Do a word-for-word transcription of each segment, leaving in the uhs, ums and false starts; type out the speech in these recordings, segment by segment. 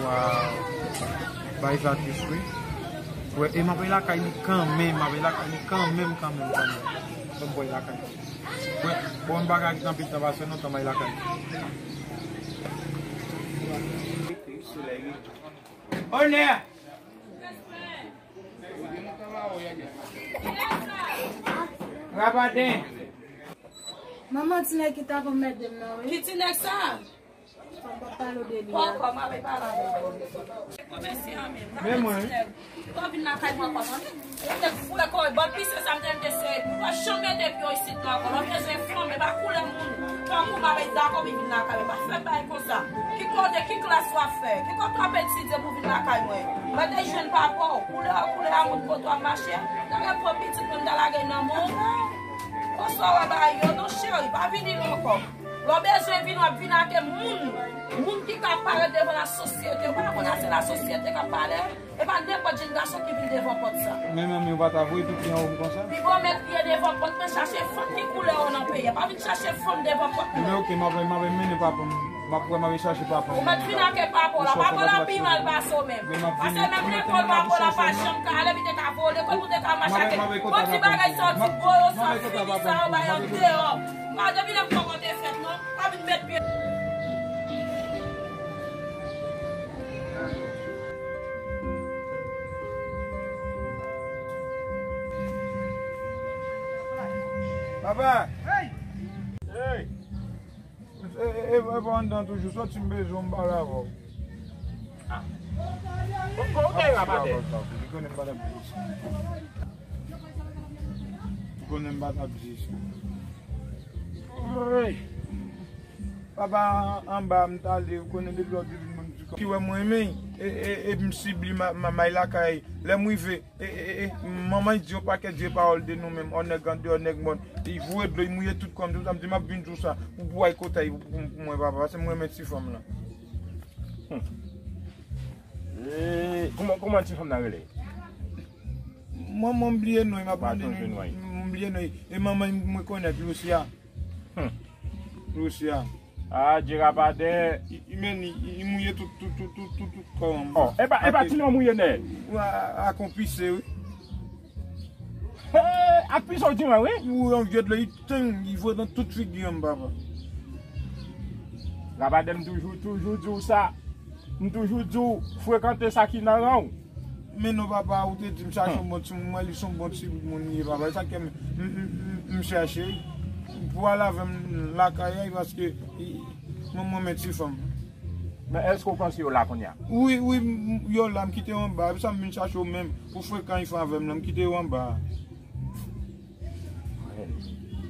Waw. Bay sa tris, wi. Wè, e m ap lakay li kanmenm, m ap lakay li kanmenm, kanmenm, kanmenm. Bon, m pral lakay li. Wè, bon, m pa ka kite anpil tan pase non, tan bay lakay li. Onè! Rabaden! Manman, ti nèg ki ta konn mèt de m nan, wi. Ki ti nèg sa? Fò m pa pale w de li a. Poko, m ap pale avè w. Komèsye an menm. Men mwen. Ou pa vin lakay mwen ankò, tande. Ou te foure kò, bann visye sa m te mete se, ou pa janm mete pye w isit non ankò. Lè w bezwen fanm, e pa koulè moun. Tankou m ap dakò pou vin lakay mwen. Pa fè bagay konsa. Ki kote, ki klas w ap fè? Ki kote w ap etidye pou vin lakay mwen? Mwen te jwenn papa w. Koulè, koulè a moun kote w ap mache. Ta gen pran pitit mwen, m ta lage nan men w. Konsa w wè bagay yo, non cheri, pa vini non ankò. Lè w bezwen vin, w ap vin avè moun. Moun ki ka parèt devan lasosyete. Ou pa konn se lasosyete k ap pale. E pa nenpòt jèn gason ki vin devan pòt sa. Men manmi, ou pa ta voye tout pye anwo m konsa? Pi bon, mèt pye devan pòt mwen, chache fanm ki koulè w nan peyi a. Pa vin chache fanm devan pòt mwen. Men oke, m ap, m ap mennen papa m. M ap wè, m ap chache papa m. Ou mèt vin avè papa w la. Papa w la pi mal pase w menm. Paske menm lekòl papa w la pa janm ka ale, li te ka voye w lekòl pou te ka mache avè. Bon ti bagay sa w di, gwo yo sa, fini sa, yo bay an deyò. Pa depi lè m poko te fèt non. Pa vin met pye. Papa! Hey! Hey! E, e, e, e pa anndan toujou, sòti m bezwen m pale avè w. Ah. Bon, bon, ok, Rabaden. Li konnen m pa t ap di sa. Li konnen m pa t ap di sa. Woy. Papa anba m t ale, ou konnen depi lòt vin moun di ki wè mwen renmen, e, e, e m sib li, m a, m a, m ay lakay, lè m rive, e, e, e, manman di yon pakèt vye pawòl de nou menm, ò nèg andeyò, nèg mòn, li voye dlo, li mouye tout kò m, tout sa, m di m ap vin di w sa, pou, pou ay kotay pou, pou, pou mwen papa, paske m renmen ti fanm lan. Hmm. E, kòman, kòman ti fanm nan rele? Mwen, mwen bliye non, m ap mande non, m bliye non, e manman mwen konnen, Lucia. Hmm. Lucia. Ah, Dye Rabaden. I, i men, i, i mouye tout, tout, tout kò an. Oh, e pa, e pa ti non mouye nè. Ou a, a konpise, wi. Hey, ak pise w di mwen, wi. Ou yon vye dlo, i teng, i voye nan tout figi an, papa. Rabaden, m toujou, toujou di w sa. M toujou di w, frekante sa ki nan ran w. Men non, papa, ou te di m chache yon bon timoun, mwen li se yon bon timoun li ye, papa. E sa k fè m, m, m, m, m chache pou al avè m lakay la, paske, i, mwen, mwen renmen ti fanm. Men èske w panse yo la kounye a? Wi, wi, m, m, yo la, m kite yo anba. E pou sa m vin chache w menm, pou frekan yon fanm avè m la, m kite yo anba.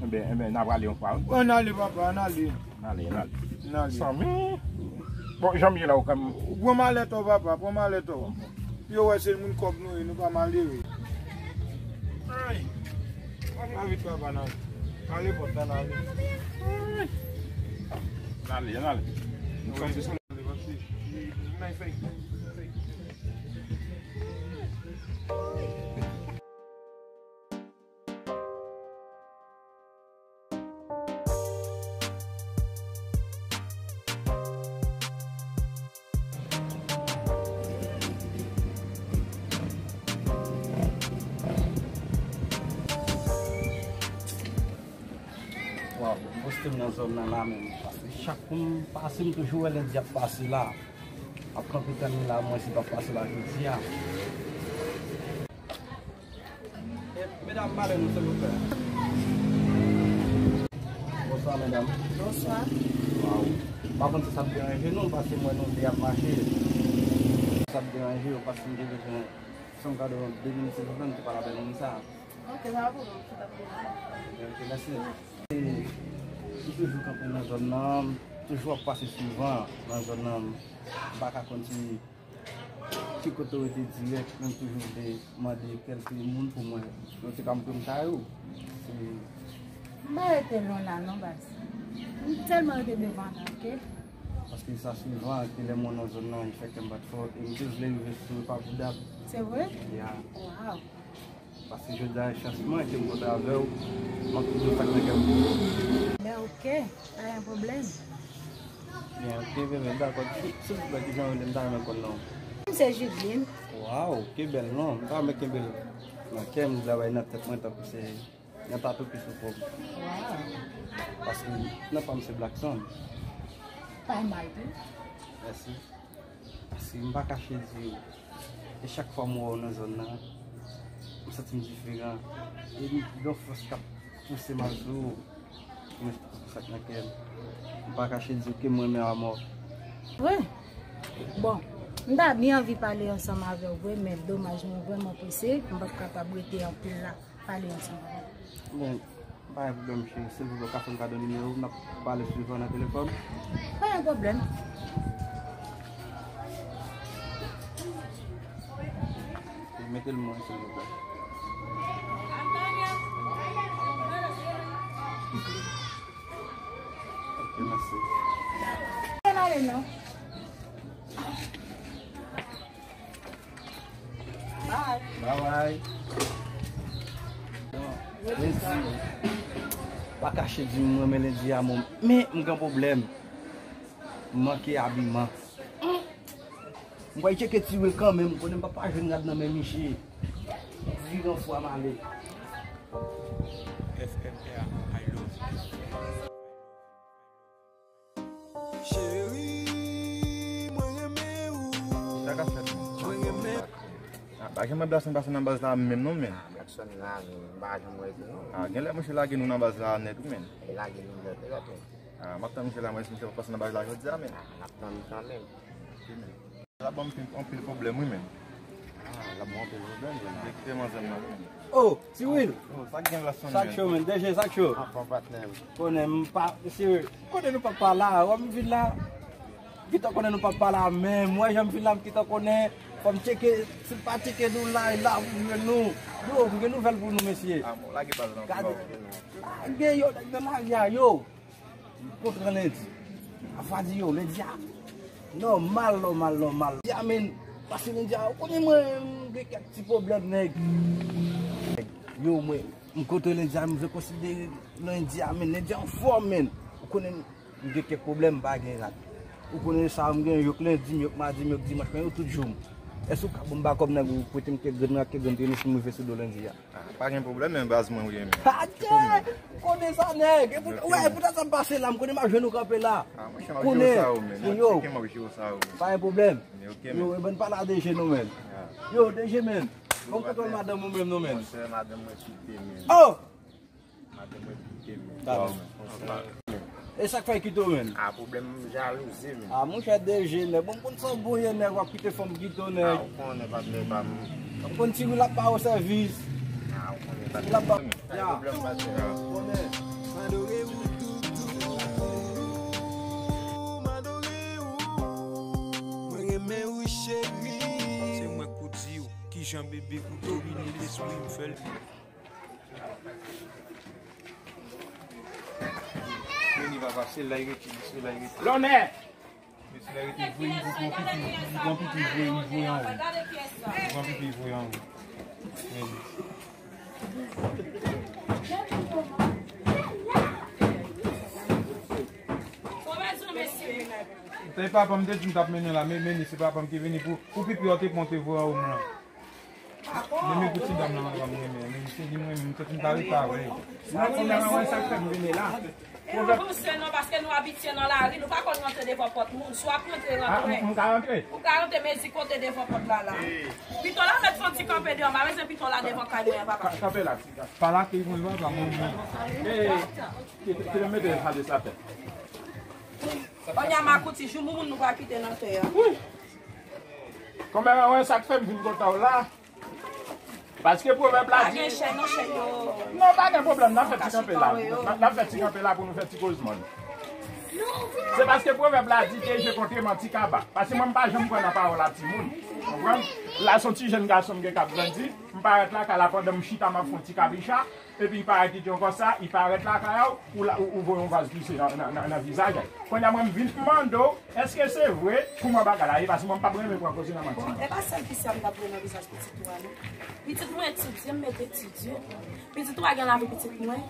Enben, enben, n a prale yon fwa, wi. Ann ale, papa, ann ale. Ann ale, ann ale. Ann ale. Zanmi. Bon, jan m ye la, ou ka m... Pran malèt ou, papa, pran malèt ou. Yo wè se moun kòb nou ye, nou pa malere. Ay. Pa vit, papa, nan. Ale pòt la, nan ale. Ann ale, ann ale. Nou fè ti sou... Waw, m poste m nan zòn nan la menm. Paske chak kou m pase, m toujou wè lendi ap pase la. Ap kanpe tann li la, mwen si l p ap pase la jodi a. E, medam, pale nou, silvouplè. Bonswa, medam. Bonswa. Waw. M pa konn si sa ap deranje nou, paske m wè nou de ap mache. Si sa ap deranje w, paske m te bezwen, si m ka de w, de minit, silvouplè, m te pale avè moun sa. Ok, pa gen pwoblèm, chita pou mwen. Ok, mèsi. E, m toujou kanpe nan zòn nan, m toujou ap pase souvan nan zòn nan, m pa ka konn si ki kote w rete dirèk, men m toujou vle mande kèlke moun pou mwen. Yo te ka montre m kay ou. Se... M pa rete lwen la non, baz. M sèlman rete devan la, ok? Paske sa souvan, ke lè m nan zòn nan, li fè kè m bat fò, e m te vle rive sou Repa Boudap. Se vre? Ya. Waw. Paske jodi a, chans mwen ke m kontre avè w, m ap di w sa k nan kè m pou ou. Ben, ok, pa gen pwoblèm. Byen, ok, bebe, m dakò. Si, silvouplè, kijan w rele m, m ta renmen konn non w. M se Judeline. Waw, ki bèl non. M ta renmen kenbe l nan kè m, li travay nan tèt mwen tankou se yon tatou ki sou po m. Waw. Paske non pa m se Blackson. Pa mal tou. Mèsi. Paske m pa kache di w, e chak fwa m wè w nan zòn nan, m santi m diferan. E m gen yon fòs k ap pouse m al sou ou. Mwen, sa k nan kè m. M pa kache di w ke m renmen w amò. Vre? Bon, m ta byen anvi pale ansanm avè w vre, men domaj mwen vrèman prese, m p ap kapab rete anpil la. Pale ansanm avè m. Bon, pa gen pwoblèm, cheri. Silvouplè, w ka fè m kado nimewo w, n ap pale souvan nan telefòn. Pa gen pwoblèm. Mete l mwen, silvouplè. Ok, mèsi. Bye. Bye bye. Lendi, pa kache di m renmen lendi a, mon, men m gen pwoblèm. M manke abiman. M pral tcheke Ti Will kanmenm, m konnen m p ap pa jwenn rad nan men misye. Viran fwa m ale. F M R, I love you. Cheri, mwen renmen ou. Sa k ap fèt? Mwen renmen. Ah, pa janm wè Blackson pase nan baz la menm non, men. Ah, Blackson la, men, m pa janm wè l tou non. Ah, genlè misye lage nou nan baz la nèt wi, men. Li lage nou nèt, li lage. Ah, m ap tann misye la, mwen, si misye pa pase nan baz la jodi a, men. Ah, n ap tann li kanmenm. Ok, men. L ap ban m anpil pwoblèm wi, men. Ah, l ap ban w anpil pwoblèm, men. Li kite manzè m nan, men. Oh, Ti Will. Oh, sa k gen la, Sonny? Sa k cho, men. D J, sa k cho? Anfòm, patnè m. Konnen m pa, mesye, kote nou pa pale a, wè m vin la. Pito konnen nou pa pale a, men m wè jan m vin la, m pito konnen, fò m tcheke, si m pa tcheke nou la, e la pou m jwenn nou. Yo, m gen nouvèl pou nou, mesye. Ah, bon, lage baz lan. Gade. Lage yo, nèg nan lari a, yo. M kontre lendi. Apa di yo, lendi a. Nòmal, nòmal, nòmal. Lendi a, men, pase lendi a, ou konnen mwen, m gen kèk ti pwoblèm, nèg. Yo, mwen, m kontre lendi a, m vle konsidere lendi a, men, lendi a anfòm, men. Ou konnen, m gen kèk pwoblèm, m pa gen rad. Ou konnen sa, m gen yo k lendi, m yo k madi, m yo k dimanch, men yo tout jou m. Èske ou ka ban m bakòp, nèg, ou prete m kèk grenn rad, kèk grenn tenis pou m rive sou do lendi a? Ah, pa gen pwoblèm, men baz mwen ou ye, men. Adje! Konnen sa, nèg. E pou, wè, e poutèt sa m pase la, m konnen m ap jwenn ou kanpe la. Ah, mwen, m ap jere sa ou, men. Yo, m ap jere sa ou, men. Pa gen pwoblèm. Ok, men. Yo, e ban n pale a de je nou, men. Yo, de je, men. Bon, kote madanm ou menm, non, men. Monchè, madanm mwen kite, men. Oh! Madanm mwen kite, men. Dakò. E sa k fè l kite w, men? Ah, pwoblèm jalouzi, men. Ah, monchè, de je, nèg. Bon, m konn sa w bon ye, nèg, w ap kite fanm kite w, nèg. Ah, ou konnen, patnè pa m. M konn Ti Will ap ba w sèvis. Ah, ou konnen, patnè. Ti Will ap ba w. Ya. Pwoblèm, patnè. Konnen. M adore ou, doudou. M adore ou. Mwen renmen ou, cheri. Se mwen k pou di w kijan bebe ou domine lespri m, fè l. Vini, papa, se la y rete, se la y rete. Lonè! Mesye la rete voye m pou pran pipi, li pran pipi, voye m, voye anwo. Li pran pipi, voye anwo. Men. Se papa m te di m t ap mennen la, men, men se papa m ki vini pou, pou pipi a te pran, te voye anwo m lan. Menm pou ti dam nan, mwen renmen, men se li mwen menm, m santi m ta rete avè l. Nan kòm nan mwen, sa k fè m vini la. E nou panse non, paske nou abitye nan lari, nou pa konn rantre devan pòt moun. Si w ap rantre, rantre. Ah, m, m ka rantre? Ou ka rantre, men di kote devan pòt la, la. Pito la mèt fè yon ti kanpe deyò, m pa bezwen pito la devan kay mwen an, papa. Ka-, kanpe la, ti gars. Pa lake mwen, papa, mwen, mwen. Eh, ki, ki, ki mete sa de sa tèt. Kounye a, makouti, jou moun nou va kite nan tè a. Wi. Kòm nan mwen, sa k fè m vin kontan w la. Paske pwovèb la di. Pa gen chè non, chè yo. Non, pa gen pwoblèm, n ap fè ti kanpe la. N ap, n ap fè ti kanpe la pou nou fè ti kozman. Se paske pwovèb la di ke je kontre manti kaba. Paske mwen, m pa janm kwè nan pawòl a timoun. Konprann? La, se yon ti jèn gason m gen k ap grandi. M parèt lakay la pandan m chita, m ap fè yon ti kabicha. Epi, parèt li di ankò sa, li parèt lakay ou, ou la, ou, ou voye yon vaz pise nan, nan, nan, nan vizaj. Kounye a, mwen, m vin mande w, èske se vre, kòman bagay la ye, paske mwen, m p ap renmen pran koze nan manti. Bon, e pa sèl pise a m t ap voye nan vizaj pitit ou a, non. Pitit mwen etidye, m met etidye. Pitit ou a gen lavi pitit mwen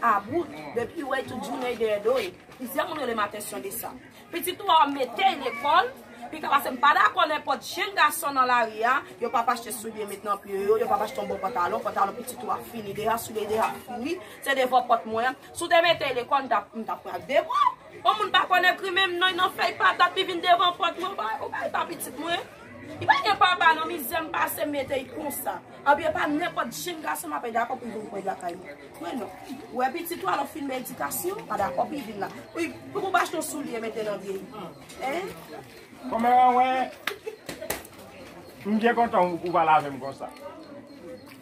a bout, depi w wè l tout jounen dèyè do l. Plizyè moun rele m atansyon de sa. Pitit ou a mete l lekòl, pi ka pase m pa dakò nenpòt jenn gason nan lari a, yo p ap achte soulye met nan pye yo, yo p ap achte yon bon pantalon, pantalon pitit ou a fini deja, soulye deja fini, se devan pòt mwen an. Si w te mete l lekòl, m t ap, m t ap pran ak de bra. Yon moun pa konn ekri menm non, nan fèy patat, li vin devan pòt mwen, ou pa, ou pa, pa pitit mwen. Li pa gen papa non, mizè m pase m mete l konsa. Anpi e pa nenpòt jenn gason m ap dakò pou l vin pran lakay mwen. Mwen non. Ou wè pitit ou a lè w fin bay edikasyon, pa dakò pou l vin la. Pou, pou ou pa achte yon soulye mete nan pye l. Hein? Kòman wè, m byen kontan ou, ou pale avè m konsa.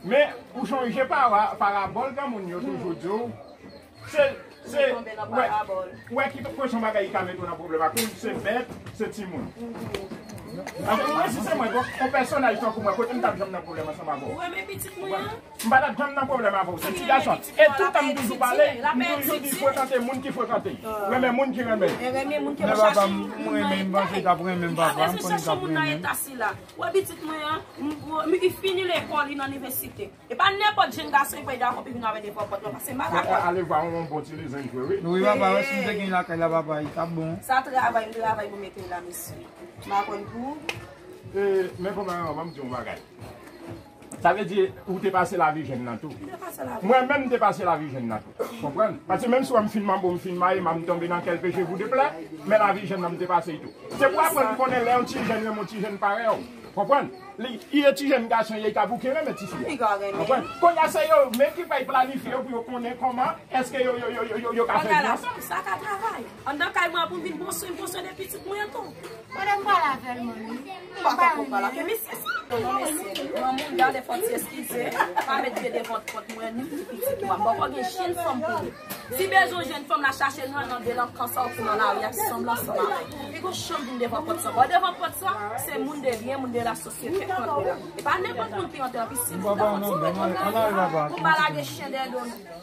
Men, ou chonje para-, parabòl granmoun yo toujou di w, se, se, wè, wè ki pwochen bagay ki ka mete w nan pwoblèm ak moun, se bèt, se timoun. Paske mwen, si se mwen, bon, yon pèsonaj tankou mwen, kote m t ap janm nan pwoblèm ansanm avè w? Ou renmen pitit mwen an? M pa t ap janm nan pwoblèm avè w, se ti gason. E tout tan m toujou pale, m toujou di frekante moun ki frekante. Renmen moun ki renmen. E renmen moun ki renmen. Men papa m, m renmen, m panse l t ap renmen m, papa, m konnen l t ap renmen m. Ou wè pitit mwen an, m, m, li fini lekòl, li nan inivèsite. E pa nenpòt jenn gason ki pral dakò pou vin avè devan pòt mwen, paske m pa dakò. Ale vwa yon bon ti lezen jwe, wi. Wi, papa, wè si m te gen lakay la, papa, li t ap bon. Sa travay, m travay pou mete la, mesye. M pa konn pou. E, men kòman, ban m di yon bagay. Sa vle di, ou te pase lavi jèn nan tou. M te pase lavi. Mwen menm, m te pase lavi jèn nan tou. Konprann? Paske menm si w wè m fin manbo, m fin marye, m ap tonbe nan kèl peche pou deplè, men lavi jèn nan, m te pase l tou. Se pou aprann konnen lè yon ti jèn renmen yon ti jèn parèy ou. Konprann? Li, li e ti jèn gason, li ka bouke renmen ti fi a. Li ka renmen. Konprann? Kounye a se yo menm ki fèk planifye yo pou yo konnen kòman èske yo, yo, yo, yo, yo, yo ka fè vi ansanm. Sa ka travay. Anndan kay mwen pou m vin pran swen, pran swen de pitit mwen tou. Mande m pale avè l, manmi. M pa konprann pale avè misye sa. Non, non, mesye. Granmoun, gade fò ti eskize. Pa met pye devan pòt mwen, ni pou pitit mwen. M poko gen jenn fanm pou li. Si bezwen jenn fanm la chache nan, nan delenkan sa ou pou nan lari a ki sanble ansanm avè l. Li gon chanm vin devan pòt sa. Bon, devan pòt sa, se moun de byen, moun de la sosyete k rantre la. E pa nenpòt moun ki rantre la, pi si moun devan ti pòt la. Pou pa lage chen dèyè do nou.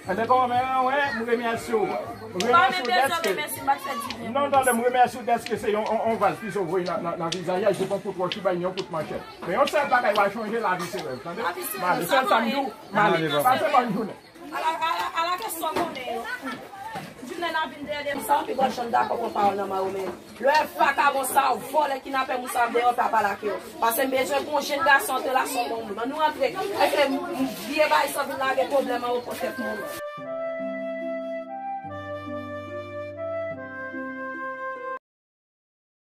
Enben, kòman, wè, m remèsye w. M remèsye w dèske. Non, tande, m remèsye w dèske se yon, yon, yon vaz pito voye nan, nan, nan vizaj la, se pa yon kout wòch, li bay yon kout manchèt. Men yon sèl bagay, w a chonje, lavi se rèv, tande? M ale, sèl sa m di w, m ale. Pase bòn jounen. Ala, ala, ala kesyon konnen yo. Jounen nan vin dèyè de m sa, pi gòl chanm dakò pran pawòl nan men w menm. Lè vakabon sa yo, vòlè, kidnapè moun sa yo deyò, pa pale ak yo. Paske m bezwen pou yon jenn gason antre la, se yon bon moun. Ann nou antre. Èske m, m, vye bagay sa vin lage pwoblèm anwo pòtèt moun?